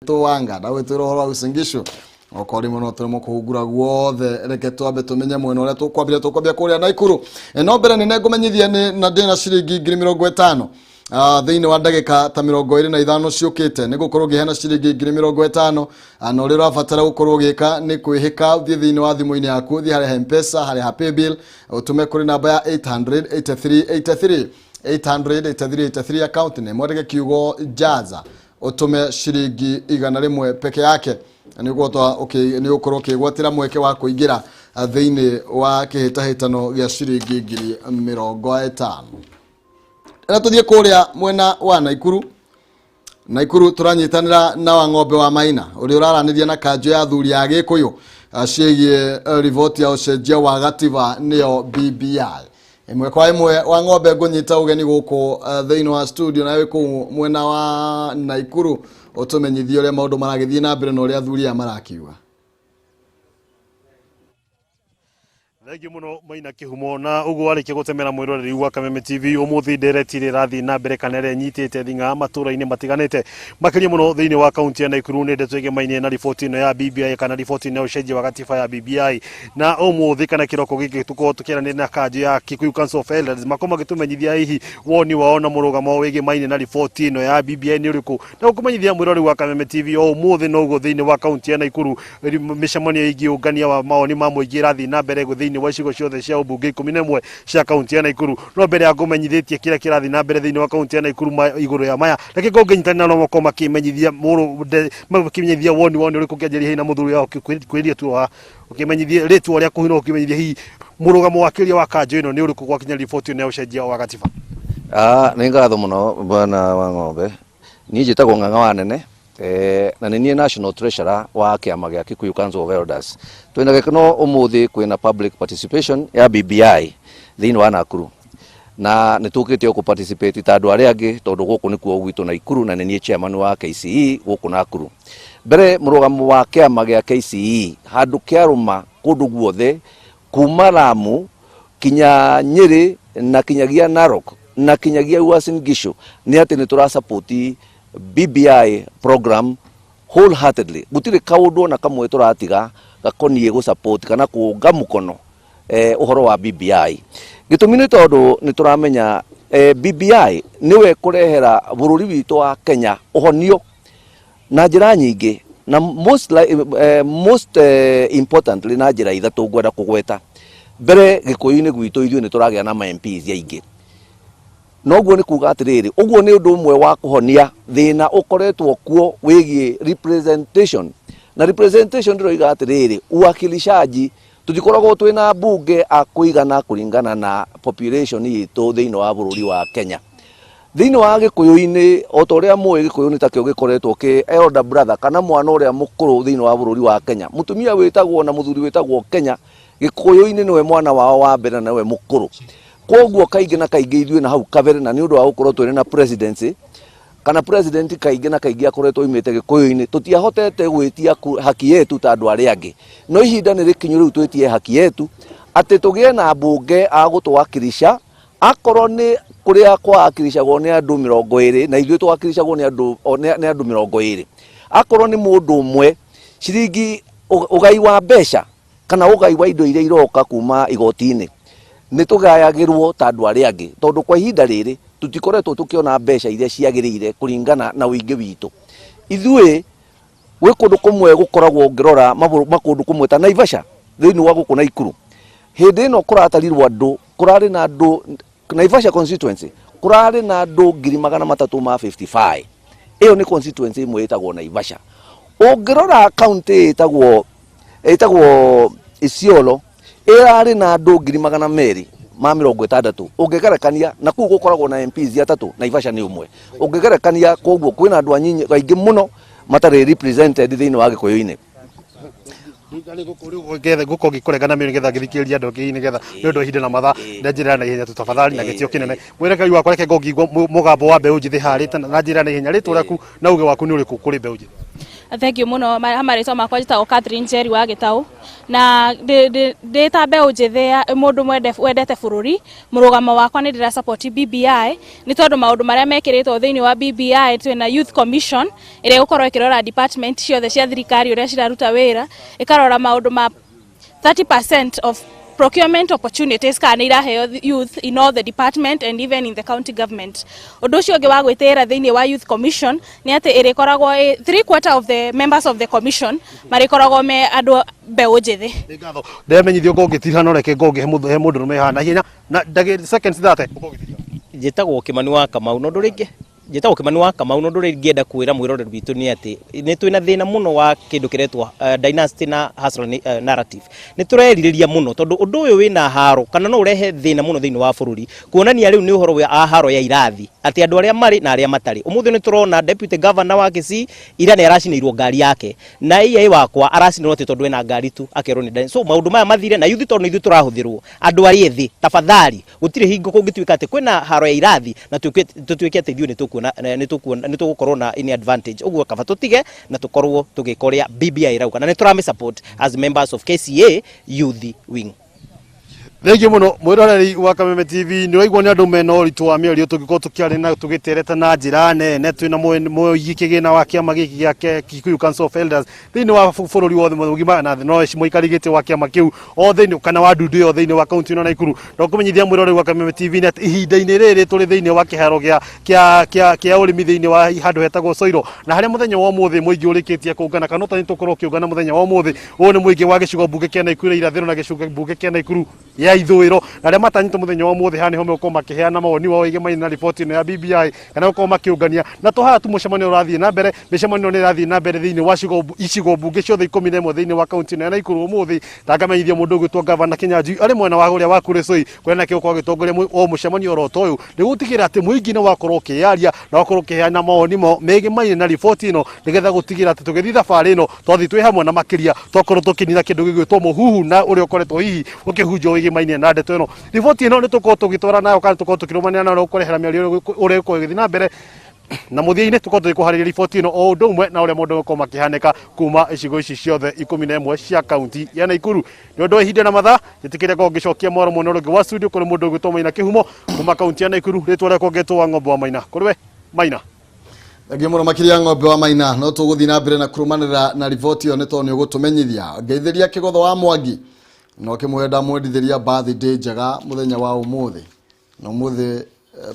Wanga ndagwĩtwĩra ũhoro wa Uasin Gishu okorwo rĩmwe no tũremwo kũhungura guothe. Reke twambe tũmenye mwena ũrĩa tũkwambĩrĩria. Tũkwambia kũrĩa Naikuru. No mbere nĩ ngũmenyithia nĩ na ndĩna ciringi 50,000 thĩinĩ wa ndagĩka ta 25 ciũkĩte, nĩ gũkorwo ngĩheana ciringi 50,000. Na ũrĩa ũrabatara gũkorwo ũgĩka nĩ kwĩhĩka ũthiĩ thĩinĩ wa thimũ-inĩ yaku, ũthiĩ harĩa ha Mpesa, harĩa ha Paybill, ũtũme kũrĩ namba ya 883 83 883 83, account name mwandĩke kiugo "jaza", ũtũme ciringi 100 peke yake, nĩ ũgũkorwo ũkĩgwatĩra mweke wa kũingĩra thĩinĩ wa kĩhĩtahĩtano gĩa ciringi 50,000. Rĩrĩa tũthiĩ kũrĩa mwena wa Naikuru, Naikuru tũranyitanĩra na wa ng'ombe wa Maina ũrĩa ũraranĩria na kanjũ ya athuri a Gĩkũyũ ciĩgiĩ riboti ya ũcenjia wa gatiba, nĩyo BBI. Ĩmwe kwa ĩmwe, wa ng'ombe, ngũnyita ũgeni gũkũ thĩinĩ wa studio, nawe kũu mwena wa Naikuru ũtũmenyithie ũrĩa maũndũ maragĩthiĩ na mbere na ũrĩa athuri aya marakiuga. Thengiũ mũno, Maina Kĩhumo. Na ũguo warĩkia gũtemera mwĩroreri wa Kameme TV, ũmũthĩ ndereti ĩrĩa ĩrathiĩ na mbere kana ĩrĩa ĩnyitĩte thing'a matũra-inĩ matiganĩte, makĩria mũno thĩinĩ wa kaunti ya Naikuru, nĩ ndeto ĩgemainie na riboti ĩno ya BBI kana riboti ĩno ya ũcenjia wa gatiba ya BBI. Na ũmũthĩ kana kĩroko gĩkĩ tũkorwo tũkĩaranĩria na kanjũ ya Kikuyu Council of Elders, makorwo magĩtũmenyithia hihi woni wao na mũrũgamo wao wĩgĩmainie na riboti ĩno ya BBI nĩ ũrĩkũ. Na gũkũmenyithia mwĩroreri wa Kameme TV, o ũmũthĩ noguo thĩinĩ wa kaunti ya Naikuru mĩcemanio ĩgiĩ ũngania wa mawoni ma mũingĩ ĩrathiĩ na mbere thĩinĩ wa icigo ciothe cia ũmbunge 11 cia kaunti ya Naikuru. No mbere ya ngũmenyithĩtie kĩrĩa kĩrathiĩ na mbere thĩinĩ wa kaunti ya Naikuru igũrũ ya maya, reke ngorwo ngĩnyitanĩra nao makorwo makĩmenyithia makĩmenyithia woni wao nĩ ũrĩkũ. Ngĩanjĩrĩria hihi na mũthuri wao kwĩria tu wa ũkĩmenyithie rĩtwa rĩaku hihi, no ũkĩmenyithie hihi mũrũgamo wa kĩria wa kanjũ ĩno nĩ ũrĩkũ gwakinya riboti ĩno ya ũcenjia wa gatiba. Nĩ ngatho mũno, bwana wa ng'ombe. Niĩ njĩtagwo Ng'ang'a wa Nene, na nĩ niĩ national treasurer wa kĩama gĩa Kikuyu Council of Elders. Twĩna gĩkeno ũmũthĩ kwĩna public participation ya BBI thĩinĩ wa Nakuru, na nĩ tũkĩte gũkũ participate ta andũ arĩa angĩ tondũ gũkũ nĩkuo gwitũ Nakuru, na nĩ niĩ chairman wa KCE gũkũ Nakuru. Mbere, mũrũgamo wa kĩama gĩa KCE handũ kĩarũma kũndũ guothe kuma Lamu kinya Nyeri na kinyagia Narok na kinyagia Uasin Gishu nĩ atĩ nĩ tũra support BBI program wholeheartedly. Gũtirĩ kaũndũ ona kamwe tũratiga gakoniĩ gũ support kana kũũnga mũkono ũhoro wa BBI. Gĩtũmi nĩ tondũ nĩ tũramenya BBI nĩwe kũrehera bũrũri witũ wa Kenya ũhonio na njĩra nyingĩ, na most importantly na njĩra ithatũ ngwenda kũgweta. Mbere, Gĩkũyũ-inĩ gwitũ ithuĩ nĩ tũragĩa na ma MPs aingĩ. Noguo nĩ kuga atĩrĩrĩ, ũguo nĩ ũndũ ũmwe wa kũhonia thĩna ũkoretwo kuo wĩgiĩ representation. Na representation ndĩroiga atĩrĩrĩ, uwakilishaji. Tũtikoragwo twĩna mbunge a kũigana kũringana na population itũ thĩinĩ wa bũrũri wa Kenya. Thĩinĩ wa Gĩkũyũ-inĩ, o ta ũrĩa mũĩ, Gĩkũyũ nĩ takĩo gĩkoretwo kĩ elder brother kana mwana ũrĩa mũkũrũ thĩinĩ wa bũrũri wa Kenya. Mũtumia wĩtagwo na mũthuri wĩtagwo Kenya Gĩkũyũ-inĩ nĩwe mwana wao wa mbere na nĩwe mũkũrũ. Koguo kaingĩ na kaingĩ ithuĩ na hau kabere, na nĩ ũndũ wa gũkorwo twĩrĩ na presidency kana president kaingĩ na kaingĩ akoretwo oimĩte Gĩkũyũ-inĩ, tũtiahotete gwĩtia haki yetu ta andũ arĩa angĩ. No ihinda nĩ rĩkinyu rĩu twĩtie haki yetu, atĩ tũgĩe na mbunge a gũtũwakilisha. Akorwo nĩ kũrĩa kwawakilishagwo nĩ andũ 20, na ithuĩ tũwakilishagwo nĩ andũ 20. Akorwo nĩ mũndũ ũmwe ciringi, ũgai wa mbeca kana ũgai wa indo iria iroka kuma igoti-inĩ, nĩ tũgayagĩrwo ta andũ arĩa angĩ, tondũ kwa ihinda rĩrĩ tũtikoretwo tũkĩona mbeca iria ciagĩrĩire kũringana na ũingĩ witũ ithuĩ. Gwĩ kũndũ kũmwe gũkoragwo, ũngĩrora makũndũ kũmwe ta Naivasha thĩinĩ wa gũkũ Naikuru, hĩndĩ ĩno kũratarirwo andũ, kũrarĩ na andũ Naivasha constituency kũrarĩ na andũ 355,000. Ĩyo nĩ constituency ĩmwe ĩtagwo Naivasha. Ũngĩrora county ĩtagwo Isiolo, ĩrarĩ na andũ 260,000. Ũngĩgerekania na kũu gũkoragwo na MPs atatũ, Naivasha nĩ ũmwe. Ũngĩgerekania, koguo kwĩna andũ anyinyi aingĩ mũno matarĩ represented thĩinĩ wa Gĩkũyũ-inĩ. Ngũkorwo ngĩkũrenga na mĩri nĩgetha ngĩthikĩrĩria andũ angĩ, nĩgetha nĩ ũndũ wa ihinda na mathaa, na njĩra ya naihenya tu tafadhali na gĩtĩo kĩnene. Mwerekeri wakwa, reke ngorwo ngĩigua mũgambo wa mbeũ njĩthĩ harĩ na njĩra ya naihenya. Rĩtwa rĩaku na uge waku nĩ ũrĩkũ kũrĩ mbeũ njĩthĩ? Thank you muno. Marĩtwa makwa njĩtagwo Catherine Njeri wa Gĩtaũ, na ndĩ ta mbeũ njĩthĩ ya mũndũ wendete bũrũri, mũrũgamo wakwa nĩ ndĩra support BBI, nĩ tondũ maũndũ marĩa mekĩrĩtwo thĩinĩ wa BBI, twĩna Youth Commission ĩrĩa ĩgũkorwo ĩkĩrora department ciothe cia thirikari ũrĩa ciraruta wĩra, ĩkarora maũndũ ma 30% of procurement opportunities kana nĩ iraheo youth in all the department and even in the county government. Ũndũ ũcio ũngĩ wa gwĩtĩĩra thĩinĩ wa Youth Commission nĩ atĩ ĩrĩkoragwo three quarter of the members of the commission marĩkoragwo me andũ mbeũ njĩthĩ. Nĩ ngatho. Ndĩramenyithio ngũngĩtiriha, no reke ngũngĩ he mũndũ rũme haha na ihenya na ndagĩ seconds 30 ũkũngĩtiriha. Njĩtagwo Kĩmani wa Kamau, na ũndũ rĩngĩ njĩtagwo Kĩmani wa Kamau, na ũndũ ũrĩa ingĩenda kwĩra mwĩroreri witũ nĩ atĩ nĩ twĩna thĩna mũno wa kĩndũ kĩretwo dynasty na hustler narrative. Nĩ tũrerirĩria mũno tondũ ũndũ ũyũ wĩna haro kana no ũrehe thĩna mũno thĩinĩ wa bũrũri, kuonania rĩu nĩ ũhoro wa haro ya irathi, atĩ andũ arĩa marĩ na arĩa matarĩ. Ũmũthĩ nĩ tũrona deputy governor wa Kisii ira nĩ aracinĩirwo ngari yake, na EA wakwa aracinĩrwo atĩ tondũ ena ngari tu, akerwo nĩ so maũndũ maya mathire na yuthi, tondũ nĩ ithuĩ tũrahũthĩrwo andũ arĩa ethĩ. Tafadhali, gũtirĩ hingo kũngĩtuĩka atĩ kwĩna haro ya irathi na tũtuĩke atĩ ithuĩ nĩ tũkuona nĩ tũgũkorwo na any advantage. Ũguo kaba tũtige na tũkorwo tũgĩka ũrĩa BBI ĩrauga, na nĩ tũramĩ support as members of KCA Youth Wing. Thengiũ mũno, mwĩroreri wa Kameme TV. Nĩ waigua nĩ andũ mena ũritũ wa mĩario, tũngĩkorwo tũkĩaria na tũgĩtereta na njĩra nene. Twĩna mũigi kĩgĩna wa kĩama gĩkĩ gĩa Kikuyu Council of Elders thĩinĩ wa bũrũri wothe mũgima, na no mũikari gĩtĩ wa kĩama kĩu o thĩinĩ kana wa ndundu ĩyo thĩinĩ wa kaunti ĩno ya Nakuru. Na ũkũmenyithia mwĩroreri wa Kameme TV nĩ atĩ ihinda-inĩ rĩrĩ tũrĩ thĩinĩ wa kĩharo gĩa ũrĩmi thĩinĩ wa handũ hetagwo Soiro, na harĩa mũthenya wa ũmũthĩ mũingĩ ũrĩkĩtie kũngana, kana ũtanyĩtwo gũkorwo ũkĩũngana mũthenya wa ũmũthĩ. Ũyũ nĩ mũingĩ wa gĩcigo mbunge kĩa Nakuru ya irathĩro na gĩcigo mbunge kĩa Nakuru ya ithũĩro, na arĩa matanyĩtwo mũthenya wa ũmũthĩ haha nĩho megũkorwo makĩheana mawoni wao ĩgemaine na riboti ĩno ya BBI, kana gũkorwo makĩũngania na to haha tu. Mũcemanio ũrathiĩ na mbere, mĩcemanio nĩ ĩrathiĩ na mbere thĩinĩ wa icigo mbunge ciothe 11 thĩinĩ wa kaunti ĩno ya Nakuru ũmũthĩ. Na ngamenyithia mũndũ ũgwĩtwo Gavana Kinyanjui arĩ mwena wa ũrĩa wa Kuresoi, kũrĩa nake ũkorwo agĩtongoria o mũcemanio oro ta ũyũ, nĩguo gũtigĩrĩra atĩ mũingĩ nĩ wakorwo ũkĩyaria na wakorwo ũkĩheana mawoni mao megemaine na riboti ĩno, nĩgetha gũtigĩrĩra atĩ tũgĩthiĩ thabarĩ ĩno twathiĩ twĩ hamwe, na makĩria twakorwo tũkĩnina kĩndũ gĩgwĩtwo mũhuhu na ũrĩa ũkoretwo hihi ũkĩhunjio wĩgĩmainie na ndeto ĩno. Riboti ĩno nĩ tũkorwo tũgĩtwara nayo kana tũkorwo tũkĩrũmanĩra nayo, gũkũrehera mĩario ũrĩa ĩgũkorwo ĩgĩthiĩ na mbere, na mũthia-inĩ tũkorwo tũgĩkũharĩria riboti ĩno o ũndũ ũmwe na ũrĩa maũndũ makorwo makĩhanĩka kuma icigo ici ciothe 11 cia kaunti ya Nakuru. Nĩ ũndũ wa ihinda na mathaa, njĩtĩkĩre ngorwo ngĩcokia mwaro mwena ũrĩa ũngĩ wa studio kũrĩ mũndũ ũgwĩtwo Maina Kĩhumo kuma kaunti ya Nakuru. Rĩtwa rĩakwa ngetwo wa Ng'ombe wa Maina. Kũrĩ we, Maina. Thengiũ mũno makĩria, Ng'ombe wa Maina. No tũgũthiĩ na mbere na kũrũmanĩrĩra na riboti ĩyo, nĩ tondũ nĩ ũgũtũmenyithia. Ngeithĩria Kĩgotho wa Mwangi no kĩmũhe ndamwendithĩria birthday njega mũthenya wa ũmũthĩ. Na ũmũthĩ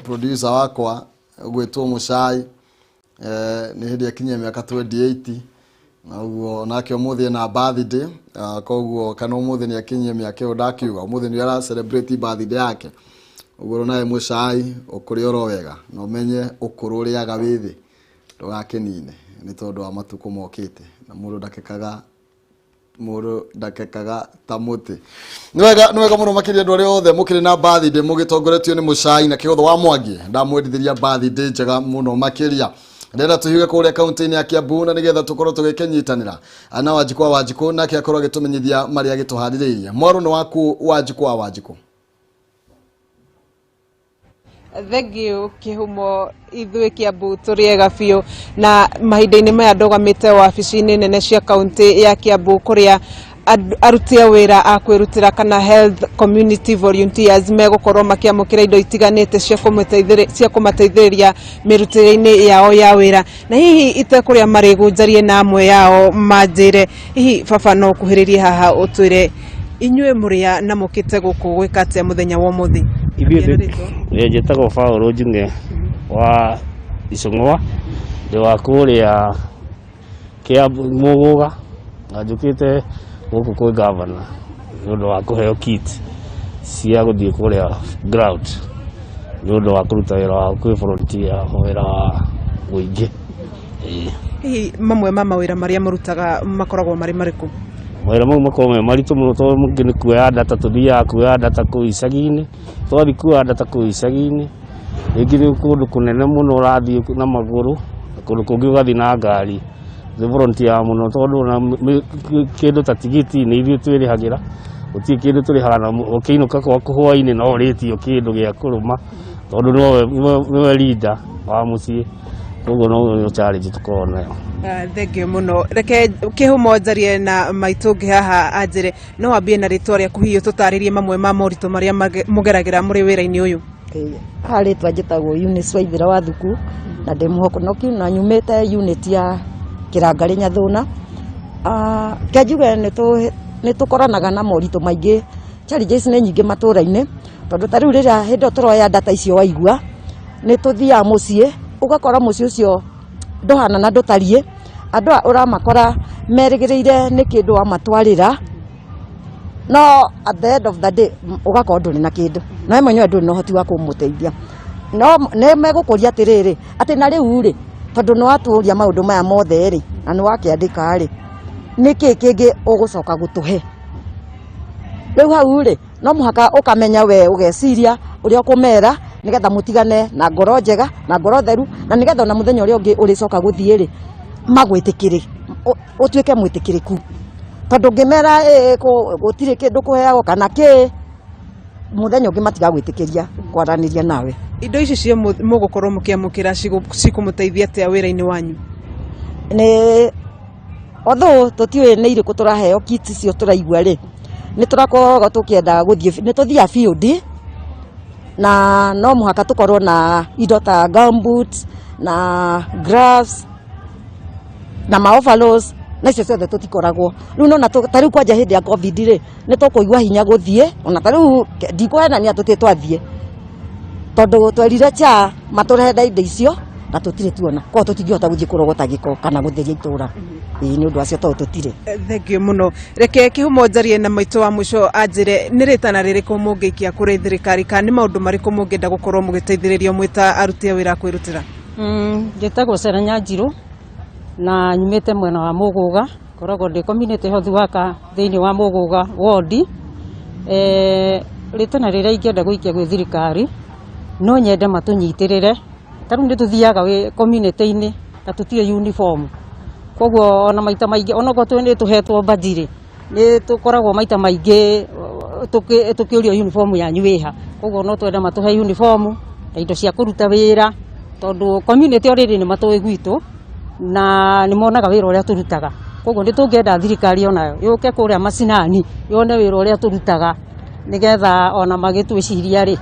producer wakwa ũgwĩtwo Mũcai nĩ hĩndĩ akinyia mĩaka 28, na ũguo nake ũmũthĩ ena birthday. Koguo kana ũmũthĩ nĩ akinyia mĩaka ĩyo, ndakiuga ũmũthĩ nĩ ara celebrate birthday yake. Ũguo nawe Mũcai ũkũrĩ oro wega, na ũmenye ũkũrũ ũrĩaga wĩ thĩ, ndũgakĩnine nĩ tondũ wa matukũ mokĩte, na mũndũ ndakekaga, mũndũ ndakekaga ta mũtĩ. Nĩ wega, nĩ wega mũno makĩria. Andũ arĩa othe mũkĩrĩ na birthday mũgĩtongoretio nĩ Mũcai na Kĩgotho wa Mwangi, ndamwendithĩria birthday njega mũno makĩria. Ndĩrenda tũhiũge kũrĩa kaunti-inĩ ya Kiambu, na nĩgetha tũkorwo tũgĩkĩnyitanĩra na Wanjikũ wa Wanjikũ, nake akorwo agĩtũmenyithia marĩa agĩtũharĩrĩirie. Mwaro nĩ waku, Wanjikũ wa Wanjikũ. Thengiũ, Kĩhumo. Ithuĩ Kiambu tũrĩ ega biũ, na mahinda-inĩ maya ndũgamĩte wabici-inĩ nene cia kaunti ya Kiambu, kũrĩa aruti a wĩra a kwĩrutĩra kana health community volunteers megũkorwo makĩamũkĩra indo itiganĩte cia kũmateithĩrĩria mĩrutĩre-inĩ yao ya wĩra. Na hihi itekũrĩa marĩgũ, njarie na amwe yao manjĩre. Hihi baba, no ũkuhĩrĩrie haha ũtwĩre inyuĩ mũrĩa na mũkĩte gũkũ gwĩka atĩa mũthenya wa ũmũthĩ? Ithuĩ njĩtagwo Paũlũ Njung'e wa Icũng'wa, ndĩ wa kũrĩa Kiambu Mũgũga, na njũkĩte gũkũ kwĩ gavana nĩ ũndũ wa kũheo kit cia gũthiĩ kũrĩa ground nĩ ũndũ wa kũruta wĩra wa kwĩ volunteer, wĩra wa mũingĩ. Ĩĩ. Hihi mamwe ma mawĩra marĩa mũrutaga makoragwo marĩ marĩkũ? Mawĩra mau makoragwo me maritũ mũno, tondũ mũingĩ nĩ kuoya data. Tũthiaga kuoya data kũu icagi-inĩ. Twathiĩ kuoya data kũu icagi-inĩ, rĩngĩ nĩ kũndũ kũnene mũno ũrathiĩ na magũrũ, na kũndũ kũngĩ ũgathiĩ na ngari. Nĩ volunteer mũno, tondũ ona kĩndũ ta tigiti nĩ ithuĩ twĩrĩhagĩra, gũtirĩ kĩndũ tũrĩhaga, na ũkĩinũka gwaku hwaĩ-inĩ no ũrĩtio kĩndũ gĩa kũrũma, tondũ nĩwe leader wa mũciĩ. Koguo no challenge tũkoragwo nayo. Thengio mũno. Reke Kĩhumo njarie na maitũ ũngĩ haha anjĩre, no wambie na rĩtwa rĩaku, hihi ũtũtarĩrie mamwe ma moritũ marĩa mũgeragĩra mũrĩ wĩra-inĩ ũyũ. Haha rĩtwa njĩtagwo Eunice Waithera wa Thuku, na ndĩ mũhonoki na nyumĩte unit ya Kĩrangarĩ Nyathũna. Ke njuge nĩ tũkoranaga na moritũ maingĩ, challenges nĩ nyingĩ matũra-inĩ, tondũ ta rĩu rĩrĩa hĩndĩ ĩyo tũroya data icio waigua, nĩ tũthiaga mũciĩ, ũgakora mũciĩ ũcio ndũhana na ndũtariĩ, andũ aya ũramakora merĩgĩrĩire nĩ kĩndũ wamatwarĩra, no at the end of the day ũgakorwo ndũrĩ na kĩndũ, na we mwenyewe ndũrĩ na ũhoti wa kũmũteithia. No nĩ megũkũria atĩrĩrĩ, atĩ na rĩu rĩ, tondũ nĩ watũria maũndũ maya mothe rĩ, na nĩ wakĩandĩka rĩ, nĩkĩ kĩngĩ ũgũcoka gũtũhe? Rĩu hau rĩ, no mũhaka ũkamenya we ũgeciria ũrĩa ũkũmera nĩgetha mũtigane na ngoro njega na ngoro theru, na nĩgetha ona mũthenya ũrĩa ũngĩ ũrĩcoka gũthiĩ rĩ, magwĩtĩkĩre, ũtuĩke mwĩtĩkĩrĩku. Tondũ ũngĩmera gũtirĩ kĩndũ kũheagwo kana kĩ, mũthenya ũngĩ matigagwĩtĩkĩria kwaranĩria nawe. Indo ici cio mũgũkorwo mũkĩamũkĩra cikũmũteithia atĩa wĩra-inĩ wanyu? Nĩ although tũtiũĩ nĩ irĩkũ tũraheo kits icio tũraigua rĩ, nĩ tũrakoragwo tũkĩenda gũthiĩ, nĩ tũthiaga field, na no mũhaka tũkorwo na indo ta gumboots na gloves na ma overalls, na icio ciothe tũtikoragwo. Rĩu nona ta rĩu kwanja hĩndĩ ya COVID rĩ, nĩ tũkũigua hinya gũthiĩ, ona ta rĩu ndikũhenania tũtirĩ twathiĩ, tondũ twerire cha matũrehe indo icio na tũtirĩ tuona, koguo tũtingĩhota gũthiĩ kũrogota gĩko kana gũtheria itũra. Ĩĩ, nĩ ũndũ wacio tondũ tũtirĩ. Thengio mũno. Reke Kĩhumo njarie na maitũ wa mũico anjĩre nĩ rĩtana rĩrĩkũ mũngĩikia kũrĩ thirikari, kana nĩ maũndũ marĩkũ mũngĩenda gũkorwo mũgĩteithĩrĩrio mwĩ ta aruti a wĩra a kwĩrutĩra? Njĩtagwo Sarah Nyanjirũ na nyumĩte mwena wa Mũgũga, ngoragwo ndĩ community health worker thĩinĩ wa Mũgũga ward. Rĩtana rĩrĩa ingĩenda gũikia gwĩ thirikari, no nyende matũnyitĩrĩre. Ta rĩu nĩ tũthiaga community-inĩ na tũtirĩ uniform, koguo ona maita maingĩ onokorwo nĩ tũhetwo badge rĩ, nĩ tũkoragwo maita maingĩ tũkĩũrio uniform yanyu ĩha. Koguo no twende matũhe uniform na indo cia kũruta wĩra, tondũ community already nĩ matũĩ gwitũ na nĩ monaga wĩra ũrĩa tũrutaga. Koguo nĩ tũngĩenda thirikari onayo yũke kũrĩa macinani yone wĩra ũrĩa tũrutaga, nĩgetha ona magĩtwĩciria rĩ,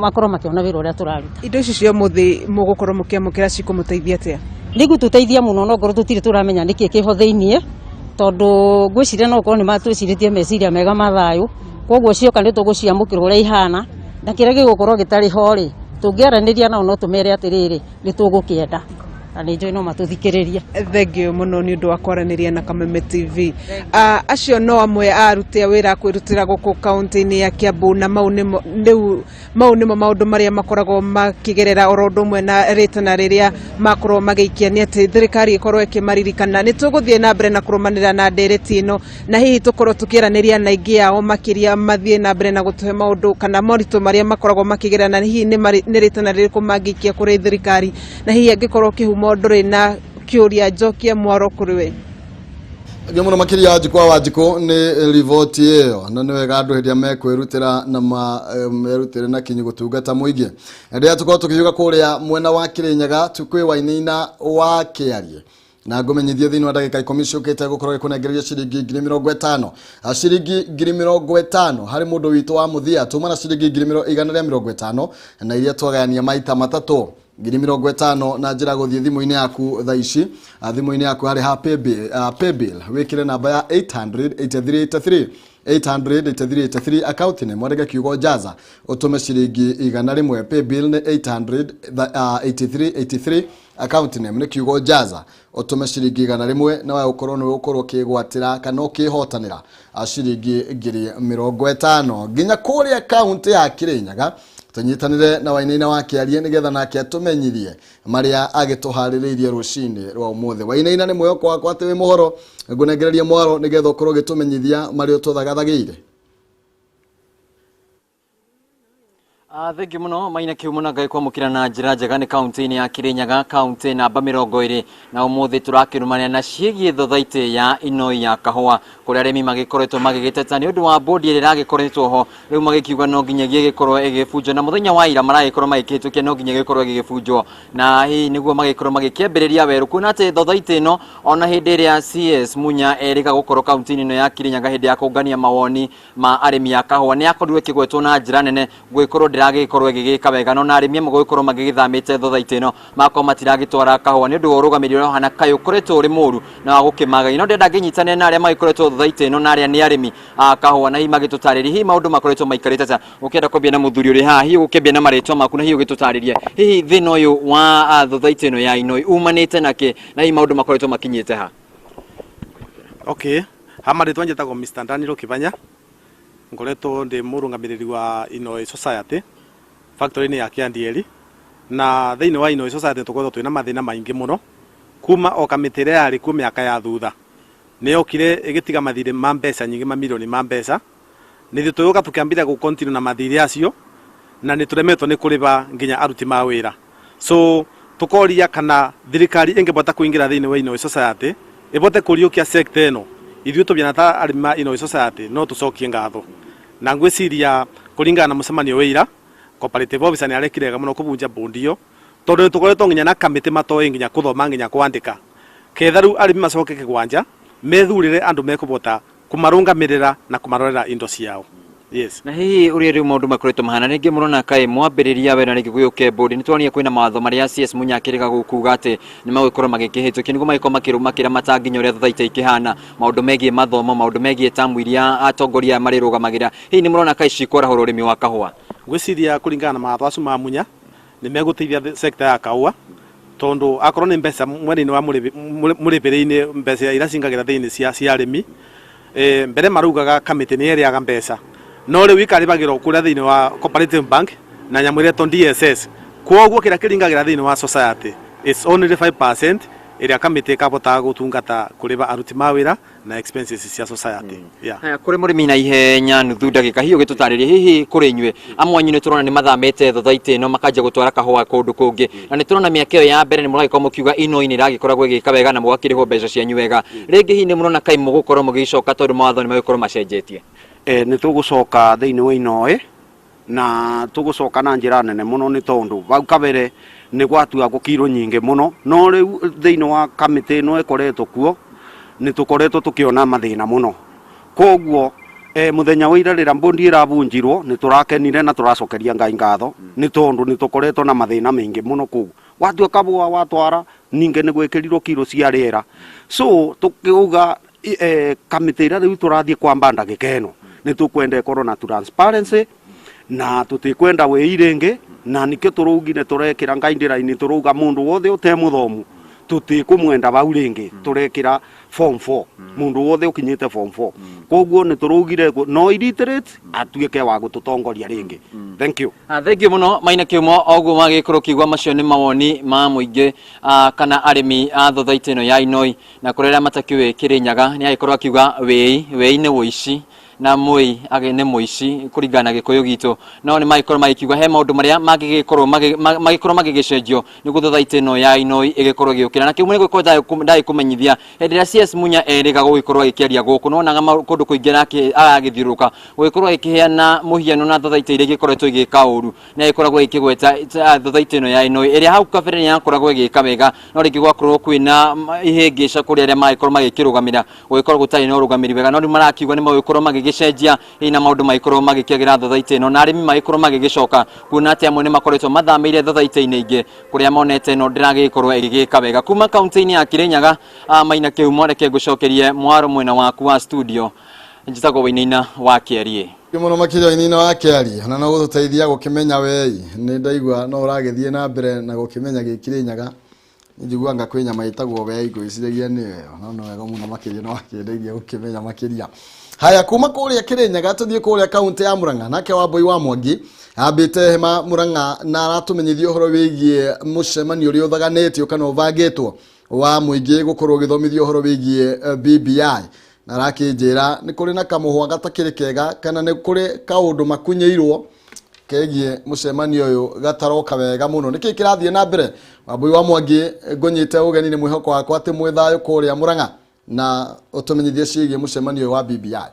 makorwo makĩona wĩra ũrĩa tũraruta. Indo ici cia ũmũthĩ mũgũkorwo mũkĩamũkĩra cikũmũteithia atĩa? Nĩ igũtũteithia mũno, no ngorwo tũtirĩ tũramenya nĩkĩ kĩho thĩiniĩ, tondũ ngwĩciria no gũkorwo nĩ matwĩcirĩtie meciria mega ma thayũ, koguo cioka nĩ tũgũciamũkĩra ũrĩa ihana, na kĩrĩa gĩgũkorwo gĩtarĩ ho rĩ, tũngĩaranĩria nao no tũmere atĩrĩrĩ, nĩ tũgũkĩenda, na nĩ njũĩ no matũthikĩrĩrie. Thengio mũno nĩ ũndũ wa kwaranĩria na Kameme TV. Acio no amwe a aruti a wĩra a kwĩrutĩra gũkũ kaunti-inĩ ya Kiambu, na mau nĩmo rĩu mau nĩmo maũndũ marĩa makoragwo makĩgerera, oro ũndũ ũmwe na rĩtana rĩrĩa makorwo magĩikia nĩ atĩ thirikari ĩkorwo ĩkĩmaririkana. Nĩ tũgũthiĩ na mbere na kũrũmanĩra na ndereti ĩno, na hihi tũkorwo tũkĩaranĩria na aingĩ ao makĩria mathiĩ na mbere na gũtũhe maũndũ kana moritũ marĩa makoragwo makĩgerera, na hihi nĩ rĩtana rĩrĩkũ mangĩikia kũrĩ thirikari, na hihi angĩkorwo Kĩhumo ndũrĩ na kĩũria, njokie mwaro kũrĩ we. Thengio mũno makĩria Njikwa wa Njikũ nĩ riboti ĩyo, na nĩ wega andũ hĩndĩ ĩrĩa mekwĩrutĩra na merutĩre na kinyi gũtungata mũingĩ. Rĩrĩa tũkorwo tũkĩhiũka kũrĩa mwena wa Kĩrĩnyaga, kwĩ Wainaina wa Kĩarie, na ngũmenyithie thĩinĩ wa ndagĩka 10 ciũkĩte gũkorwo gĩkũnengereria ciringi 50,000, ciringi 50,000 harĩ mũndũ witũ wa mũthia tuma na ciringi 150,000, na iria twagayania maita matatũ 50,000 na njĩra gũthiĩ thimũ-inĩ yaku thaa ici, thimũ-inĩ yaku harĩ ha paybill, wĩkĩre namba ya 800 8383, 800 8383, account name mwandĩke kiugo jaza, ũtũme ciringi 100. Paybill nĩ 800 8383, account name nĩ kiugo jaza, ũtũme ciringi 100, na we ũkorwo nĩ ũgũkorwo ũkĩgwatĩra kana ũkĩhotanĩra ciringi 50,000. Nginya kũrĩa kaunti ya Kĩrĩnyaga tũnyitanĩre na Wainaina wa Kĩarie nĩgetha nake atũmenyithie marĩa agĩtũharĩrĩirie rũcinĩ rwa ũmũthĩ. Wainaina, nĩ mwĩhoko wakwa atĩ wĩ mũhoro, ngũnengereria mwaro nĩgetha ũkorwo ũgĩtũmenyithia marĩa ũtũthagathagĩire. Thengiũ mũno Maina Kĩhumo na Ngai kwamũkĩra na njĩra njega nĩ kaunti-inĩ ya Kirinyaga, kaunti namba 20, na ũmũthĩ tũrakĩrũmania na ciĩgiĩ thothaitĩ ya Inoi ya kahũa kũrĩa arĩmi magĩkoretwo magĩgĩteta nĩ ũndũ wa bodi ĩrĩa ĩragĩkoretwo ho rĩu, magĩkiuga no nginyagia ĩgĩkorwo ĩgĩbunjwo, na mũthenya wa ira maragĩkorwo magĩkĩhĩtũkia no nginya ĩgĩkorwo ĩgĩgĩbunjwo, na hihi nĩguo magĩkorwo magĩkĩambĩrĩria werũ kuona atĩ thothaitĩ ĩno ona hĩndĩ ĩrĩa CS Munya erĩga gũkorwo kaunti-inĩ ĩno ya Kirinyaga hĩndĩ ya kũngania mawoni ma arĩmi a kahũa nĩ akorirwo ĩkĩgwetwo na njĩra nene gũgĩkorwo ndĩragĩkorwo ĩgĩgĩka wega, no na arĩmi amwe gũgĩkorwo magĩgĩthamĩte thothaitĩ ĩno makorwo matiragĩtwara kahũa nĩ ũndũ wa ũrũgamĩrĩri ũrĩa ũhana kaĩ ũkoretwo ũrĩ mũru na wa gũkĩmagagia. No ndĩrenda ngĩnyitanĩre na arĩa magĩkoretwo thothaitĩ ĩno na arĩa nĩ arĩmi a kahũa na hihi magĩtũtarĩrie hihi maũndũ makoretwo maikarĩte atĩa. Ũkĩenda kwambia na mũthuri ũrĩ haha, hihi ũgũkĩambia na marĩtwa maku na hihi ũgĩtũtarĩrie hihi thĩna ũyũ wa thothaitĩ ĩno ya Inoi umanĩte na kĩ, na hihi maũndũ makoretwo makinyĩte ha? Okay, ha marĩtwa njĩtagwo Mr. Daniel Kibanya, ngoretwo ndĩ mũrũgamĩrĩri wa Inoi Society factory-inĩ ya Kĩandieri, na thĩinĩ wa Inoi Society tũkoretwo twĩna mathĩna maingĩ mũno kuma o kamĩtĩ ĩrĩa yarĩ kuo mĩaka ya thutha nĩ yokire ĩgĩtiga mathirĩ ma mbeca nyingĩ, mamirioni ma mbeca. Nithuĩ tũgĩũka tũkĩambĩrĩria gũ continue na mathirĩ acio na nĩ tũremetwo nĩ kũrĩba nginya aruti ma wĩra. So tũkoria kana thirikari ĩngĩbota kũingĩra thĩinĩ wa Inoi Society ĩbote kũriũkia sector ĩno, ithuĩ tũbiana ta arĩmi ma Inoi Society no tũcokie ngatho. Na ngwĩciria kũringana na mũcemanio wa ira, cooperative officer nĩ arekire wega mũno kũbunja bondi ĩyo, tondũ nĩ tũkoretwo nginya na kamĩtĩ matoĩ nginya kũthoma nginya kwandĩka, ketha rĩu arĩmi macoke kĩgwanja methurĩre andũ mekũbota kũmarũngamĩrĩra na kũmarorera indo ciao. Yes. Na hihi ũrĩa rĩu maũndũ makoretwo mahana, rĩngĩ mũrona kaĩ mwambĩrĩria wena rĩngĩ gũgĩũke bodi, nĩ tũronire kwĩna mawatho marĩa CS Munya akĩrega gũkuga atĩ nĩ magũgĩkorwo magĩkĩhĩtũkio nĩguo magĩkorwo makĩramata nginya ũrĩa thothaitĩ ikĩhana, maũndũ megiĩ mathomo, maũndũ megiĩ tamu iria atongoria aya marĩrũgamagĩrĩra, hihi nĩ mũrona kaĩ cikwarahũra ũrĩmi wa kahũa? Ngwĩciria kũringana na mawatho acio ma Munya nĩ megũteithia sector ya kahũa, tondũ akorwo nĩ mbeca mwena-inĩ wa mũrĩbĩrĩ-inĩ, mbeca iria cingagĩra thĩinĩ cia arĩmi, mbere maraugaga kamĩtĩ nĩ ĩrĩaga mbeca, no rĩu ikarĩbagĩrwo kũrĩa thĩinĩ wa cooperative bank na nyamũ ĩretwo DSS. Koguo kĩrĩa kĩringagĩra thĩinĩ wa society it's only 5% ĩrĩa kamĩtĩ ĩkabotaga gũtungata kũrĩba aruti ma wĩra na expenses cia society. Yeah. Haya, kũrĩ mũrĩmi na ihenya nuthu ndagĩka, hihi ũgĩtũtarĩrie hihi kũrĩ inyuĩ amwe anyu nĩ tũrona nĩ mathamĩte thothaitĩ ĩno makanjia gũtwara kahũa kũndũ kũngĩ, na nĩ tũrona mĩaka ĩyo ya mbere nĩ mũragĩkorwo mũkiuga Inoi nĩ ĩragĩkoragwo ĩgĩka wega na mũgakĩrĩhwo mbeca cianyu wega, rĩngĩ hihi nĩ mũrona kaĩ mũgũkorwo mũgĩcoka tondũ mawatho nĩ magĩkorwo macenjetie? Nĩ tũgũcoka thĩinĩ wa Inoi na tũgũcoka na njĩra nene mũno, nĩ tondũ vau kabere nĩ gwatuagwo kiro nyingĩ mũno, no rĩu thĩinĩ wa kamĩtĩ ĩno ĩkoretwo kuo nĩ tũkoretwo tũkĩona mathĩna mũno. Koguo mũthenya wa ira rĩrĩa mbondi ĩrabunjirwo nĩ tũrakenire na tũracokeria Ngai ngatho, nĩ tondũ nĩ tũkoretwo na mathĩna maingĩ mũno kũu. Watua kabũa watwara ningĩ nĩ gwĩkĩrirwo kiro cia rĩera, so tũkiuga kamĩtĩ ĩrĩa rĩu tũrathiĩ kwamba ndagĩka ĩno nĩ tũkwenda ĩkorwo na transparency na tũtikwenda wĩi rĩngĩ, na nikĩo tũraugire tũrekĩra guideline, tũrauga mũndũ wothe ũte mũthomu tũtikũmwenda vau rĩngĩ, tũrekĩra form 4, mũndũ wothe ũkinyĩte form 4. Koguo nĩ tũraugire no illiterate atuĩke wa gũtũtongoria rĩngĩ. Thank you. Thank you mũno Maina Kĩhumo. Oguo magĩkorwo kiuga macio nĩ mawoni ma mũingĩ kana arĩmi a thothaitĩ ĩno ya Inoi, na kũrĩ arĩa matakĩũĩ Kĩrĩnyaga nĩ agĩkorwo akiuga wĩi wĩi nĩ wũici na mũi nĩ mũici kũringana na gĩkũyũ gitũ, no nĩ magĩkorwo magĩkiuga he maũndũ marĩa mangĩgĩkorwo magĩkorwo magĩgĩcenjio nĩguo thothaitĩ ĩno ya Inoi ĩgĩkorwo ĩgĩũkĩra. Na kĩu nĩ gũkorwo ndagĩkũmenyithia hĩndĩ ĩrĩa CS Munya erĩga gũgĩkorwo agĩkĩaria gũkũ, nĩwonaga kũndũ kũingĩ aragĩthiũrũrũka gũgĩkorwo agĩkĩheana mũhiano na thothaitĩ iria igĩkoretwo igĩka ũru, na ĩkoragwo ĩkĩgweta thothaitĩ ĩno ya Inoi ĩrĩa hau kabere nĩ yakoragwo ĩgĩka wega, no rĩngĩ gwakorwo kwĩna ihĩngĩca kũrĩ arĩa magĩkorwo magĩkĩrũgamĩra, gũgĩkorwo gũtarĩ na ũrũgamĩri wega, no rĩu marakiuga nĩ magũgĩkorwo magĩgĩcenjia hihi na maũndũ magĩkorwo magĩkĩagĩra thothaitĩ ĩno, na arĩmi magĩkorwo magĩgĩcoka kuona atĩ amwe nĩ makoretwo mathamĩire thothaitĩ-inĩ ingĩ kũrĩa monete ĩno ndĩragĩkorwo ĩgĩgĩka wega. Kuma kaunti-inĩ ya Kirinyaga, Maina Kĩhumo, reke ngũcokerie mwaro mwena waku wa studio. Njĩtagwo Wainaina wa Kĩarie. Mũno makĩria Wainaina wa Kĩarie, na no gũtũteithia gũkĩmenya wei. Nĩ ndaigua no ũragĩthiĩ na mbere na gũkĩmenya gĩ Kirinyaga. Njiguaga kwĩ nyama ĩtagwo wei, ngwĩciragia nĩyo ĩyo, no nĩ wega mũno makĩria no wakĩndeithia gũkĩmenya makĩria. Haya, kuma kũrĩa Kirinyaga tũthiĩ kũrĩa kaunti ya Murang'a, nake Wambui wa Mwangi ambĩte hema Murang'a na aratũmenyithia ũhoro wĩgiĩ mũcemanio ũrĩa ũthaganĩtio kana ũbangĩtwo wa mũingĩ gũkorwo ũgĩthomithio ũhoro wĩgiĩ BBI, na arakĩnjĩra nĩ kũrĩ na kamũhwa gatakĩrĩ kega kana nĩ kũrĩ kaũndũ makunyĩirwo. Kegiĩ mũcemanio ũyũ gataroka wega mũno. Nĩkĩ kĩrathiĩ na mbere? Wambui wa Mwangi, ngũnyite ũgeni nĩ mwĩhoko wakwa atĩ mwĩ thayũ kũrĩa Murang'a, na ũtũmenyithie ciĩgiĩ mũcemanio ũyũ wa BBI.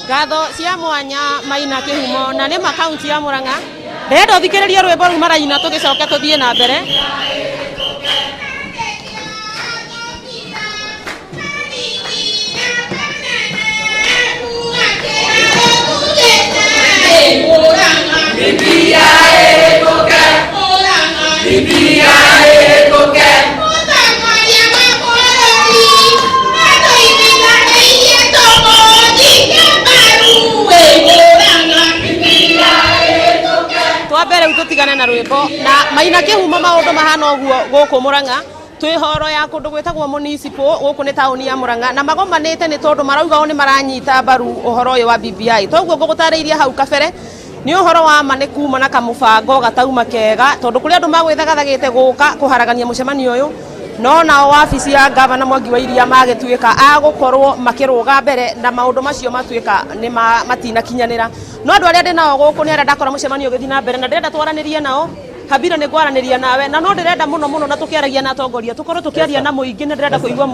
Ngatho cia mwanya Maina Kĩhumo, na nĩ ma kaunti ya Murang'a. Ndĩrenda ũthikĩrĩrie rwĩmbo rũu maraina tũgĩcoke tũthiĩ na mbere. Twambe rĩu tũtigane na rwĩmbo na Maina Kĩhumo. Maũndũ mahana ũguo gũkũ Murang'a, twĩ horo ya kũndũ gwĩtagwo municipal, gũkũ nĩ taũni ya Murang'a, na magomanĩte nĩ tondũ marauga o nĩ maranyita mbaru ũhoro ũyũ wa BBI. Toguo ngũgũtarĩirie hau kabere, nĩ ũhoro wa ma nĩ kuma na kamũbango gatauma kega, tondũ kũrĩ andũ magwĩthagathagĩte gũka kũharagania mũcemanio ũyũ, no nao wabici ya gavana Mwangi wa Iria magĩtuĩka a gũkorwo makĩrũga mbere na maũndũ macio matuĩka nĩ matinakinyanĩra. No andũ arĩa ndĩ nao gũkũ nĩ arĩa ndakora mũcemanio ũgĩthiĩ na mbere, na ndĩrenda twaranĩrie nao. Habira, nĩ ngwaranĩria nawe, na no ndĩrenda mũno mũno na tũkĩaragia na atongoria tũkorwo tũkĩaria na mũingĩ, na ndĩrenda kũigua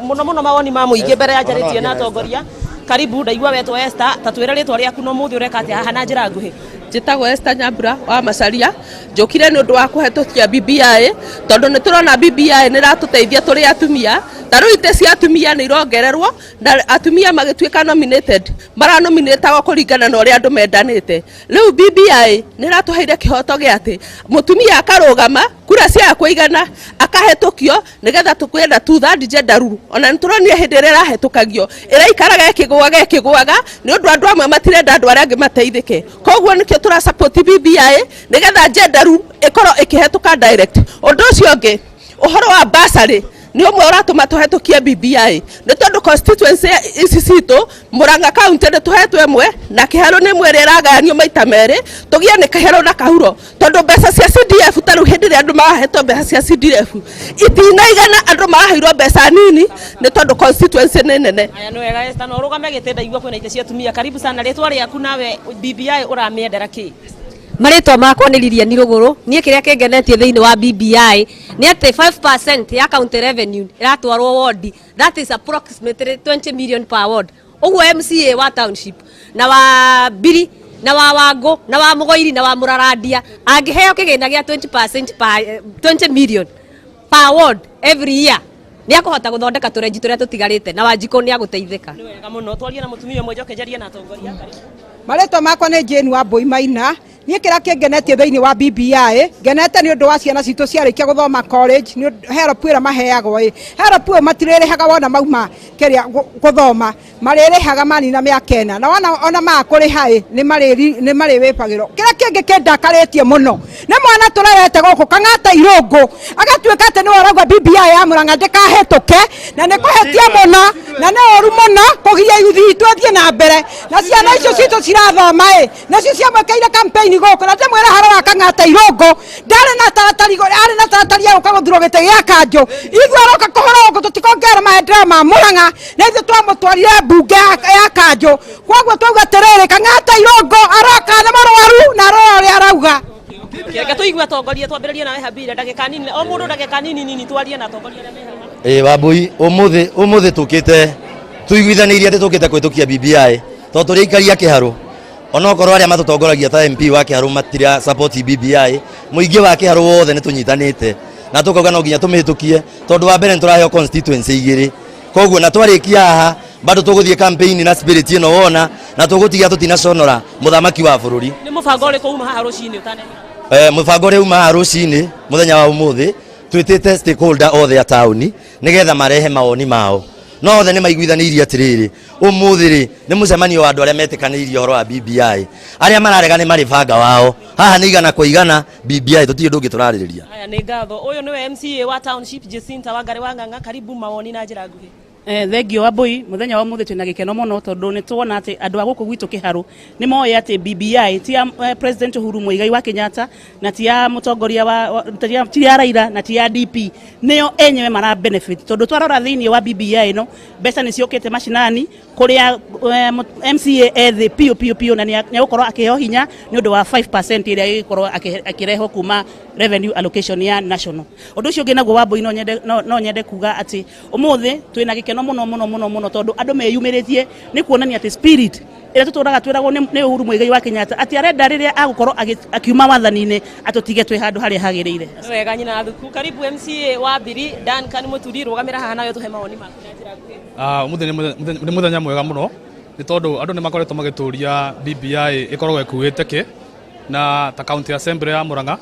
mũno mũno mawoni ma mũingĩ mbere ya njarĩtie na atongoria. Karibu, ndaigua wetwo Esther, ta twĩre rĩtwa rĩaku na ũmũthĩ ũreka atĩa haha na njĩra nguhĩ. Njĩtagwo Esther Nyambura wa Macaria. Njũkire nĩ ũndũ wa kũhetũkia BBI, tondũ nĩ tũrona BBI nĩ ĩratũteithia tũrĩ atumia. Ta rĩu itĩ cia atumia nĩ irongererwo, na atumia magĩtuĩka nominated maranominatagwo kũringana na ũrĩa andũ mendanĩte. Rĩu BBI nĩ ĩratũheire kĩhoto gĩa atĩ mũtumia akarũgama, kura ciaga kũigana akahetũkio, nĩgetha tũkwenda two third gender rule. Ona nĩ tũronire hĩndĩ ĩrĩa ĩrahetũkagio ĩraikaraga ĩkĩgũaga ĩkĩgũaga, nĩ ũndũ andũ amwe matirenda andũ arĩa angĩ mateithĩke. Koguo nĩkĩo tũra support BBI, nĩgetha gender rule ĩkorwo ĩkĩhetũka direct. Ũndũ ũcio ũngĩ, ũhoro wa bursary nĩ ũmwe ũratũma tũhetũkie BBI, nĩ tondũ constituency ici citũ Murang'a county nĩ tũhetwo ĩmwe, na Kĩharũ nĩ ĩmwe ĩrĩa ĩragayanio maita merĩ, tũgĩe nĩ Kĩharũ na Kahuro, tondũ mbeca cia CDF, ta rĩu hĩndĩ ĩrĩa andũ marahetwo mbeca cia CDF itinaigana, andũ maraheirwo mbeca nini nĩ tondũ constituency nĩ nene. Aya, nĩ wega Esther, no ũrũgame gĩtĩ, ndaigua kwĩna itĩ cia atumia. Karibu sana, rĩtwa rĩaku, nawe BBI ũramĩendera kĩ? Marĩtwa makwa nĩ Lilian Rũgũrũ. Niĩ kĩrĩa kĩngenetie thĩinĩ wa BBI nĩ atĩ 5% ya county revenue ĩratwarwo ward, that is approximately 20 million per ward. Ũguo MCA wa township na wa Mbiri na wa Wangũ na wa Mũgoiri na wa Mũrarandia angĩheo kĩgĩna gĩa 20% per 20 million per ward every year, nĩ akũhota gũthondeka tũrenji tũrĩa tũtigarĩte, na Wanjikũ nĩ agũteithĩka. Nĩ wega mũno. Twarie na mũtumia ũmwe, njoke njarie na atongoria. Karibu. Marĩtwa makwa nĩ Jane wa Mbũi Maina. Niĩ kĩrĩa kĩngenetie thĩinĩ wa BBI, ngenete nĩ ũndũ wa ciana citũ ciarĩkia gũthoma college, nĩ help ĩrĩa maheagwo. Ĩ help ĩyo matirĩrĩhaga wona mauma kĩrĩa gũthoma, marĩrĩhaga manina mĩaka 4, na wona ona maga kũrĩha ĩ nĩ marĩwĩbagĩrwo. Kĩrĩa kĩngĩ kĩndakarĩtie mũno nĩ mwana tũrerete gũkũ Kang'ata Irũngũ, agatuĩka atĩ nĩwe ũrauga BBI ya Murang'a ndĩkahĩtũke, na nĩ kũhĩtia mũno na nĩ ũru mũno kũgiria yuthi itũ athiĩ na mbere, na ciana icio citũ cirathoma ĩ nacio ciamwĩkĩire campaign gũkũ. Na ndĩmwĩre haro wa Kang'ata Irũngũ, ndarĩ na taratari, arĩ na taratari ya gũka gũthurwo gĩtĩ gĩa kanjũ. Ithuĩ aroka kũhũra gũkũ, tũtikongerera maendeleo ma Murang'a, na ithuĩ twamũtwarire mbunge ya kanjũ. Koguo twauga atĩrĩrĩ, Kang'ata Irũngũ aroka nĩ mũrwaru na arora ũrĩa arauga. Reke tũigue atongoria, twambĩrĩrie nawe Habira, ndagĩka nini, o mũndũ ndagĩka nini nini, twarie na atongoria arĩa me haha. Ĩ Wambui, ũmũthĩ tũkĩte tũiguithanĩirie atĩ tũkĩte kũhĩtũkia BBI, tondũ tũrĩ aikari a Kĩharũ, onokorwo arĩa matũtongoragia ta MP wa Kĩharũ matira support BBI, mũingĩ wa Kĩharũ wothe nĩ tũnyitanĩte na tũkauga no nginya tũmĩhĩtũkie, tondũ wa mbere nĩ tũraheo constituency igĩrĩ. Koguo na twarĩkia haha bado tũgũthiĩ campaign na spirit ĩno wona, na tũgũtiga tũtinaconora mũthamaki wa bũrũri. Nĩ mũbango ũrĩkũ uma haha rũcinĩ ũtanehera? Mũbango ũrĩa uma haha rũcinĩ mũthenya wa ũmũthĩ, twĩtĩte stakeholder othe a taũni nĩgetha marehe mawoni mao, no othe nĩ maiguithanĩirie atĩrĩrĩ, ũmũthĩ rĩ nĩ mũcemanio wa andũ arĩa metĩkanĩirie ũhoro wa BBI. Arĩa mararega nĩ marĩ banga wao. Haha nĩ 100%, BBI, tũtirĩ ũndũ ũngĩ tũrarĩrĩria. Aya, nĩ ngatho. Ũyũ nĩwe MCA wa township, Jacinta Wangari wa Ng'ang'a. Karibu, mawoni na njĩra nguhĩ. Thengio Wambui, muthenya wa muthi twina gikeno muno tondu ni tuona ati andu a guku gwitu Kiharu ni moĩ ati BBI ti ya President Uhuru Muigai wa Kenyatta na ti ya mutongoria wa ti ya Raila na ti ya DP, nio enyewe mara benefit tondu twarora thiini wa BBI ino mbeca ni ciukite macinani kuria MCA ethi piu piu piu na ni agukorwo akiheo hinya ni undu wa 5% iria igikorwo akirehwo kuma revenue allocation ya national. Undu ucio ungi naguo Wambui no nyende kuga ati umuthi twina gikeno muno muno muno muno tondu andu meyumiritie ni kuonania ati spirit ĩrĩa tũtũraga twĩragwo nĩ Uhuru Muigai wa Kenyatta atĩ arenda rĩrĩa agũkorwo akiuma wathani-inĩ atũtige twĩ handũ harĩa hagĩrĩire. Wega nyina thuku. Karibu MCA wa Mbiri Duncan Muturi, rũgamĩra haha nawe tũhe mawoni maku na njĩra nguhĩ. Ũmũthĩ nĩ mũthenya mwega mũno nĩ tondũ andũ nĩ makoretwo magĩtũria BBI ĩkoragwo ĩkuĩte kĩ, na ta county assembly ya Murang'a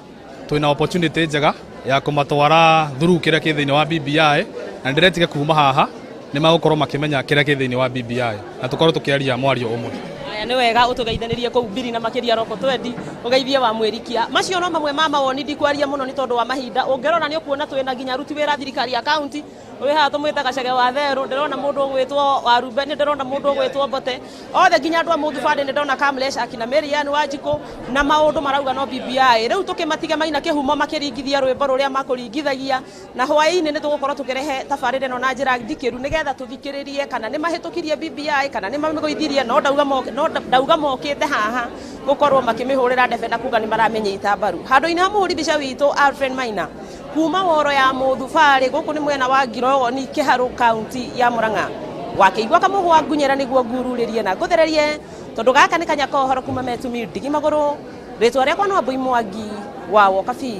twĩna opportunity njega ya kũmatwara through kĩrĩa kĩ thĩinĩ wa BBI, na ndĩretiga kuma haha nĩ magũkorwo makĩmenya kĩrĩa kĩ thĩinĩ wa BBI na tũkorwo tũkĩaria mwario ũmwe. Aya nĩ wega ũtũgeithanĩrie kũu Mbiri na makĩria Roko Twendi ũgeithie wa Mwĩrikia. Macio no mamwe ma mawoni, ndikwaria mũno nĩ tondũ wa mahinda. Ũngĩrora nĩ ũkuona twĩna nginya aruti wĩra thirikari ya county, wĩ haha tũmwĩtaga Chege wa Therũ, ndĩrona mũndũ ũgwĩtwo Warumbe, nĩ ndĩrona mũndũ ũgwĩtwo Mbote, othe nginya andũ a Mũthubandĩ nĩ ndona Kamlesh akina Marian Wanjikũ na maũndũ marauga no BBI. Rĩu tũkĩmatige maina kĩhumo makĩringithia rwĩmbo rũrĩa makũringithagia, na hwaĩ-inĩ nĩ tũgũkorwo tũkĩrehe tabarĩra ĩno na njĩra ndikĩru nĩgetha tũthikĩrĩrie kana nĩ mahĩtũkirie BBI kana nĩ mamĩgũithirie, no ndauga mokĩte haha gũkorwo makĩmĩhũrĩra ndebe na kuga nĩ maramĩnyita mbaru. Handũ-inĩ ha mũhũri mbica witũ Alfred Maina kuma woro ya Mũthubarĩ gũkũ nĩ mwena wa Ngirogoni Kĩharũ kaunti ya Murang'a, wakĩigua kamũgwa ngunyĩra nĩguo ngururĩrie na ngũthererie tondũ gaka nĩ kanya ka ũhoro kuma Metumi ndigi magũrũ. Rĩtwa rĩakwa no Wambui Mwangi wa Wokabi.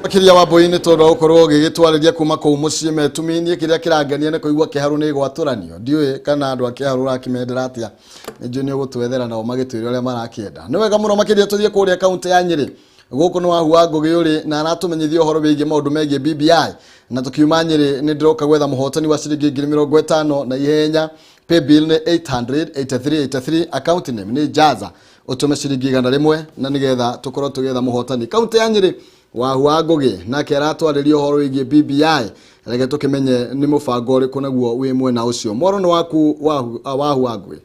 Makĩria Wambui nĩ tondũ wa gũkorwo ũgĩgĩtwarĩria kuma kũu mũciĩ Metumi. Niĩ kĩrĩa kĩrangenia nĩ kũigua Kĩharũ nĩ gwatũranio, ndiũĩ kana andũ a Kĩharũ ũrakĩmendera atĩa, nĩ njũĩ nĩ ũgũtwethera nao magĩtwĩra ũrĩa marakĩenda. Nĩ wega mũno makĩria tũthiĩ kũrĩa kaunti ya Nyĩrĩ. Gũkũ nĩ Wahu wa Ngũgĩ ũrĩ na aratũmenyithia ũhoro wĩgiĩ maũndũ megiĩ BBI, na tũkiuma Nyĩrĩ nĩ ndĩroka gwetha mũhotani wa ciringi 50,000 na ihenya. Paybill nĩ 88383, account name nĩ Jaza, ũtũme ciringi 100 na nĩgetha tũkorwo tũgĩetha mũhotani. Kaunti ya Nyĩrĩ, Wahu wa Ngũgĩ nake aratwarĩria ũhoro wĩgiĩ BBI, reke tũkĩmenye nĩ mũbango ũrĩkũ naguo wĩ mwena ũcio. Mwaro nĩ waku Wahu wa Ngũgĩ.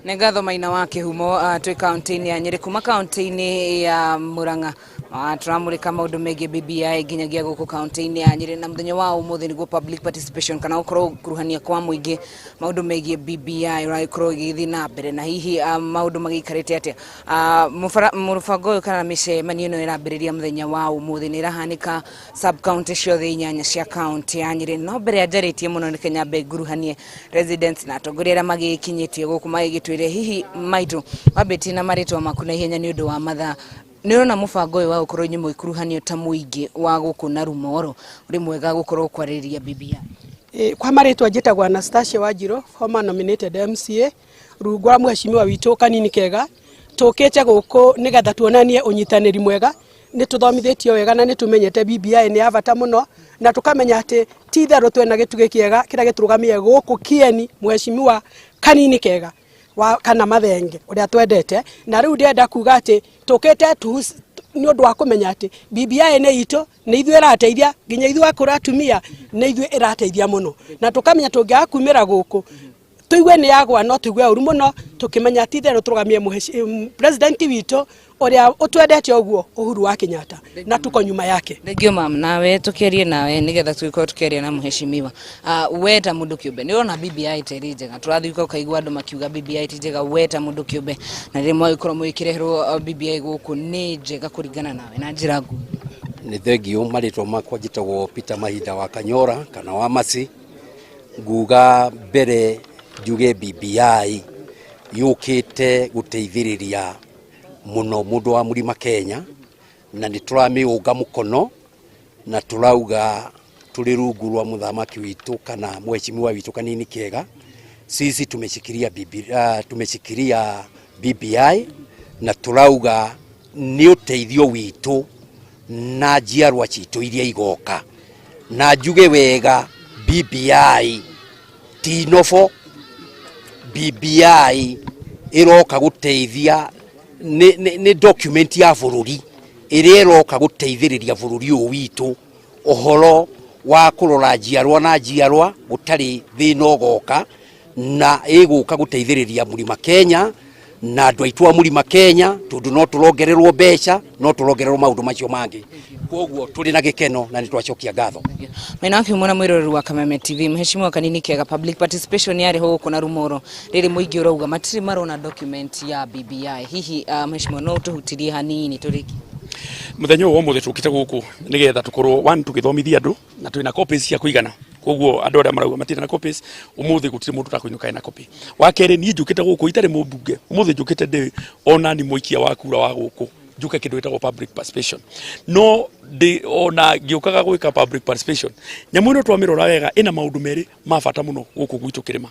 Nĩ ngatho Maina wa Kĩhumo. Twĩ kaunti-inĩ ya Nyĩrĩ kuma kaunti-inĩ ya Murang'a, tũramũrĩka maũndũ megiĩ BBI nginyagia gũkũ kaunti-inĩ ya Nyĩrĩ, na mũthenya wa ũmũthĩ nĩguo public participation kana gũkorwo gũkuruhania kwa mũingĩ maũndũ megiĩ BBI ũragĩkorwo ũgĩthiĩ na mbere, na hihi maũndũ magĩikarĩte atĩa. Mũbango ũyũ kana mĩcemanio ĩno ĩrambĩrĩria mũthenya wa ũmũthĩ nĩ ĩrahanĩka sub county ciothe inyanya cia kaunti ya Nyĩrĩ. No mbere ya njarĩtie mũno nĩ nyambe nguruhanie residents na atongoria arĩa magĩkinyĩtie gũkũ magĩgĩtwĩre hihi maitũ wambĩtie na marĩtwa maku na ihenya nĩ ũndũ wa mathaa. Nĩ ũrona mũbango ũyũ wa gũkorwo inyuĩ mũgĩkuruhanio ta mũingĩ wa gũkũ na Rumoro ũrĩ mwega gũkorwo kwarĩrĩria BBI? Kwa marĩtwa njĩtagwo Anastasia Wanjirũ, former nominated MCA rungu rwa mheshimiwa witũ Kanini Kega. Tũkĩte gũkũ nĩgetha tuonanie ũnyitanĩri mwega, nĩ tũthomithĩtio wega na nĩ tũmenyete BBI nĩ ya bata mũno, na tũkamenya atĩ ti itherũ twĩna gĩtugĩ kĩega kĩrĩa gĩtũrũgamĩire gũkũ Kieni mheshimiwa Kanini Kega wa kana Mathenge ũrĩa twendete. Na rĩu ndĩrenda kuga atĩ tũkĩte nĩ ũndũ wa kũmenya atĩ BBI nĩ itũ, nĩ ithuĩ ĩrateithia, nginya ithuĩ akũrũ atumia nĩ ithuĩ ĩrateithia mũno, na tũkamenya tũngĩaga kumĩra gũkũ tũigue nĩ yagwa no tũigue ũru mũno, tũkĩmenya ti itherũ tũrũgamie president witũ ũrĩa ũtwendete ũguo Uhuru wa Kenyatta, na tuko nyuma yake. Thank you ma'am. Nawe tukiarie nawe nigetha tũgĩkorwo tũkĩaria na mheshimiwa, we ta mũndũ kĩũmbe nĩ ũrona BBI ta ĩrĩ njega? Tũrathiĩ ũkaigua andũ makiuga BBI ti njega, we ta mũndũ kĩũmbe na rĩrĩa mwagĩkorwo mũgĩkĩreherwo BBI gũkũ nĩ njega kũringana nawe na njĩra nguhĩ? Nĩ thengio. Marĩtwa makwa njĩtagwo Peter Mahinda wa Kanyora kana wa Masi. Nguga mbere njuge BBI yũkĩte gũteithĩrĩria mũno mũndũ wa mũrima Kenya, na nĩ tũramĩũnga mũkono na tũrauga tũrĩ rungu rwa mũthamaki witũ kana mheshimiwa witũ Kanini Kega, sisi tumeshikilia BBI, tumeshikilia BBI na tũrauga nĩ ũteithio witũ na njiarwa citũ iria igoka. Na njuge wega, BBI ti nobo, BBI ĩroka gũteithia nĩ document ya bũrũri ĩrĩa ĩroka gũteithĩrĩria bũrũri ũyũ witũ ũhoro Wa kũrora njiarwa na njiarwa gũtarĩ thĩna ũgoka na ĩgũka gũteithĩrĩria Mũrima Kenya na andũ aitũ a Mũrima Kenya, tondũ no tũrongererwo mbeca, no tũrongererwo maũndũ macio mangĩ. Koguo tũrĩ na gĩkeno na nĩ twacokia ngatho. Maina wa Kĩhumo na mwĩroreri wa Kameme TV, Mheshimiwa Kanini Kega, public participation yarĩ ho gũkũ na Rumoro, rĩrĩ mũingĩ ũrauga matirĩ marona document ya BBI. Hihi Mheshimiwa, no ũtũhutirie hanini tũrĩkie? Muthenya ũyũ wa ũmũthĩ tũkĩte gũkũ nĩgetha tũkorwo one tũgĩthomithia andũ, na twĩna copies cia kũigana. Koguo andũ arĩa marauga matirĩ na copies, ũmũthĩ gũtirĩ mũndũ ũtakũinũka ena copy. Wa kerĩ, niĩ njũkĩte gũkũ itarĩ mũmbunge, ũmũthĩ njũkĩte ndĩ ona ni mũikia wa kura wa gũkũ, njuke kĩndũ gĩtagwo public participation. No ndĩ ona ngĩũkaga gwĩka public participation, nyamũ ĩno twamĩrora wega ĩna maũndũ merĩ ma bata mũno gũkũ gwitũ kĩrĩma,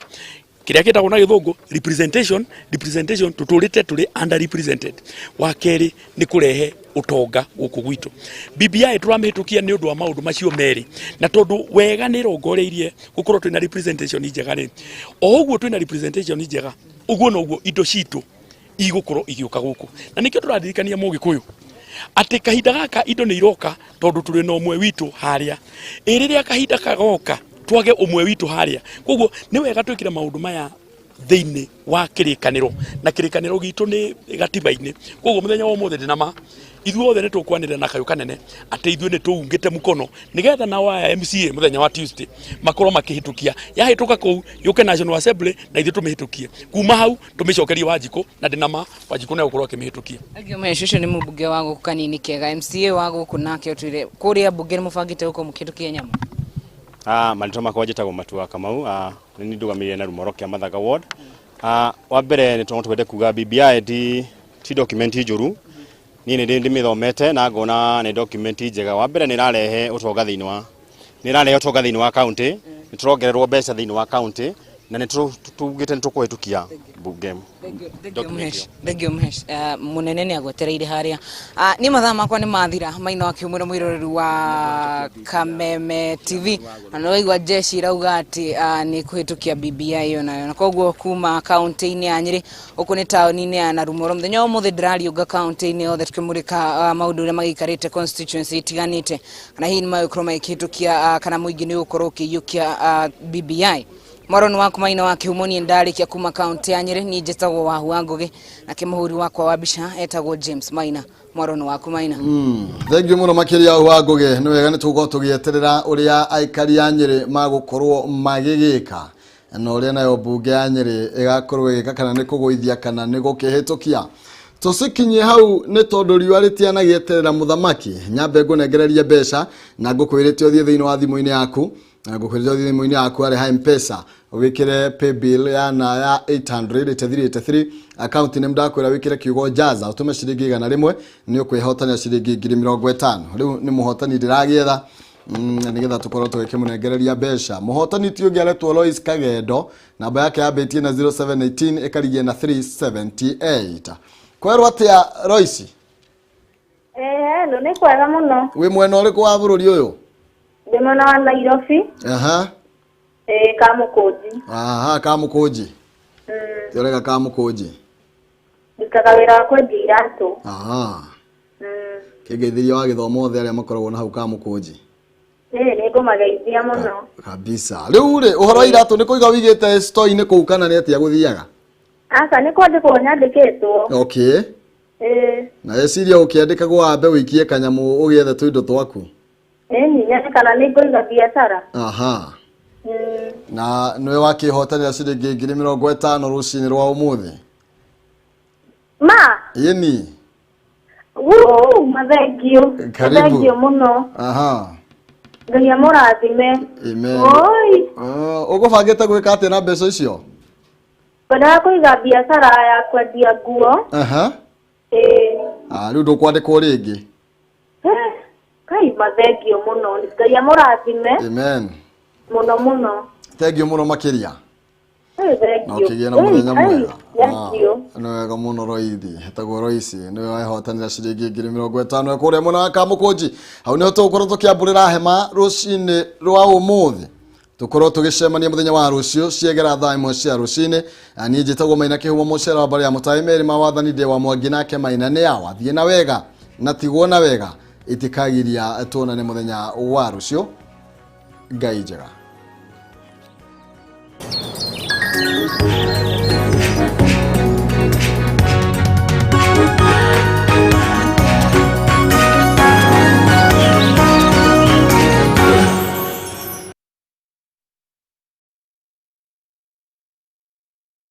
kĩrĩa gĩtagwo na gĩthũngũ representation. Representation, tũtũrĩte tũrĩ underrepresented. Wa kerĩ nĩ kũrehe ũtonga gũkũ gwitũ. BBI tũramĩhĩtũkia nĩ ũndũ wa maũndũ macio merĩ, na tondũ wega nĩ ĩrongoreirie gũkorwo twĩna representation njega rĩ, o ũguo twĩna representation njega, ũguo noguo indo citũ igũkorwo igĩũka gũkũ. Na nĩkĩo tũraririkania mũgĩkũyũ atĩ kahinda gaka indo nĩ iroka tondũ tũrĩ na ũmwe witũ harĩa. Ĩ rĩrĩa kahinda kagoka twage ũmwe witũ harĩa? Koguo nĩ wega twĩkĩre maũndũ maya thĩinĩ wa kĩrĩkanĩro, na kĩrĩkanĩro gitũ nĩ gatiba-inĩ. Koguo mũthenya wa ũmũthĩ ndĩna ma ithuothe nĩ tũkwanĩrĩra na kayũ kanene atĩ ithuĩ nĩ tũungĩte mũkono, nĩgetha nao aya MCA mũthenya wa Tuesday makorwo makĩhĩtũkia. Yahĩtũka kũu, yũke National Assembly na ithuĩ tũmĩhĩtũkie. Kuma hau tũmĩcokerie Wanjikũ, na ndĩna ma Wanjikũ nĩ egũkorwo akĩmĩhĩtũkia. Thank you, Mhesh. Ũcio nĩ mũmbunge wa gũkũ Kanini Kega, MCA wa gũkũ, nake ũtwĩre kũrĩa mbunge nĩ mũbangĩte gũkorwo mũkĩhĩtũkia nyamũ. Marĩtwa makwa njĩtagwo Matua Kamau, nĩ niĩ ndũgamĩrĩire na Rumoro kĩa Mathaga ward. Wa mbere nĩ twende kuga BBI ti document njũru. Niĩ nĩ ndĩmĩthomete na ngona nĩ document njega. Wa mbere nĩ ĩrarehe ũtonga thĩinĩ wa nĩ ĩrarehe ũtonga thĩinĩ wa county, nĩ tũrongererwo mbeca thĩinĩ wa county, na nĩ tugĩte nĩ tũkũhĩtũkia mbunge. Thank you, Mhesh. Thank you, Mhesh. Munene nĩ agwetereire harĩa. Niĩ mathaa makwa nĩ mathira. Maina wa Kĩhumo na mwĩroreri wa Kameme TV, na nĩ waigua jeshi irauga atĩ nĩ kũhĩtũkia BBI ĩyo nayo. Na koguo kuma kaunti-inĩ ya Nyĩrĩ, gũkũ nĩ taũni-inĩ ya Narumoro, mũthenya wa ũmũthĩ ndĩrariũnga kaunti-inĩ yothe tukĩmũrĩka maũndũ ũrĩa magĩikarĩte constituency itiganĩte, kana hihi nĩ magĩkorwo magĩkĩhĩtũkia, kana mũingĩ nĩ ũgũkorwo ũkĩiyũkia BBI. Mwaroni waku Maina wa Kĩhumo, niĩ ndarĩkia kuma kaunti ya Nyĩrĩ. Niĩ njĩtagwo Wahu wa Ngũgĩ, nake mũhũri wakwa wa mbica etagwo James Maina. Mwaroni waku Maina. Thank you mũno makĩria, wa Ngũgĩ. Nĩ wega, nĩ tũgũkorwo tũgĩeterera ũrĩa aikari a Nyĩrĩ magũkorwo magĩgĩka na ũrĩa nayo mbunge ya Nyĩrĩ ĩgakorwo ĩgĩka, kana nĩ kũgũithia kana nĩ gũkĩhĩtũkia. Tũcikinyie hau nĩ tondũ riũa rĩtianagĩeterera mũthamaki. Nyambe ngũnengererie mbeca na ngũkwĩrĩte ũthiĩ thĩinĩ wa thimũ-inĩ yaku, na ngũkwĩrĩte ũthiĩ thimũ-inĩ yaku harĩa ha M-Pesa, wĩkĩre paybill ya na ya 883 account nĩ ndakwĩra wĩkĩre kiugo jaza, ũtũme ciringi 100, nĩ ũkwĩhotania ciringi 50,000. Rĩu nĩ mũhotani ndĩragĩetha nĩgetha tũkorwo tũgĩkĩmũnengereria mbeca. Mũhotani ti ũngĩ, aretwo Lois Kagendo, namba yake yambĩtie na 0718 ĩkarigia na 378. Kwerwo atĩa, Lois? Hello, nĩ kwega mũno. Wĩ mwena ũrĩkũ wa bũrũri ũyũ? Ndĩ mwena wa Nairobi, Kamũkũnji. Aha, Kamũkũnji. Ti ũreka Kamũkũnji? Ndutaga wĩra wa kwendia iratũ. Aha. Kĩngeithĩria wa gĩthomo othe arĩa makoragwo na hau Kamũkũnji. Nĩ ngũmageithia mũno. Kabisa. Rĩu rĩ, ũhoro wa iratũ nĩ kũiga wĩigĩte store-inĩ kũu kana nĩ atĩa gũthiaga? Aca, nĩ kwandĩkwo nyandĩkĩtwo. Okay. Na eciria ũkĩandĩkagwo wambe wĩikie kanyamũ ũgĩethe tũindo twaku. Ĩni, nyone kana nĩ ngũiga biacara. Aha. Na nĩwe wakĩhotanĩra ciringi 50,000 rũcinĩ rwa ũmũthĩ. Ma, Ĩni. Wuu, mathengio. Karibu. Mathengio mũno. Aha. Ngai amũrathime. Amen. Oi, Oh, ũgũbangĩte gwĩka atĩa na mbeca icio? Ngwendaga kũiga biacara ya kwendia nguo. Aha. Ĩĩ. Ah, rĩu ndũkwandĩkwo rĩngĩ. Kai, mathengio mũno. Ngai amũrathime Amen. mũno mũno. Thank you mũno makĩria. Ĩ, Na thengio. ũkĩgĩe na mũthenya mwega. Thengio. Nĩ wega mũno. Roithi hetagwo Roici, nĩwe wehotanĩra ciringi 50,000 kũrĩa mwena wa Kamũkũnji. Hau nĩho tũgũkorwo tũkĩambũrĩra hema rũcinĩ rwa ũmũthĩ, tũkorwo tũgĩcemania mũthenya wa rũciũ ciegera thaa 1 cia rũcinĩ. Na niĩ njĩtagwo Maina Kĩhumo, mũcera wa mbarĩ ya mũtaĩ merĩ ma wathani, ndĩ wa Mwangi nake Maina nĩ awa. Thiĩ na wega na tigwo na wega, itikagiria tuonane mũthenya wa rũciũ. Ngai njega.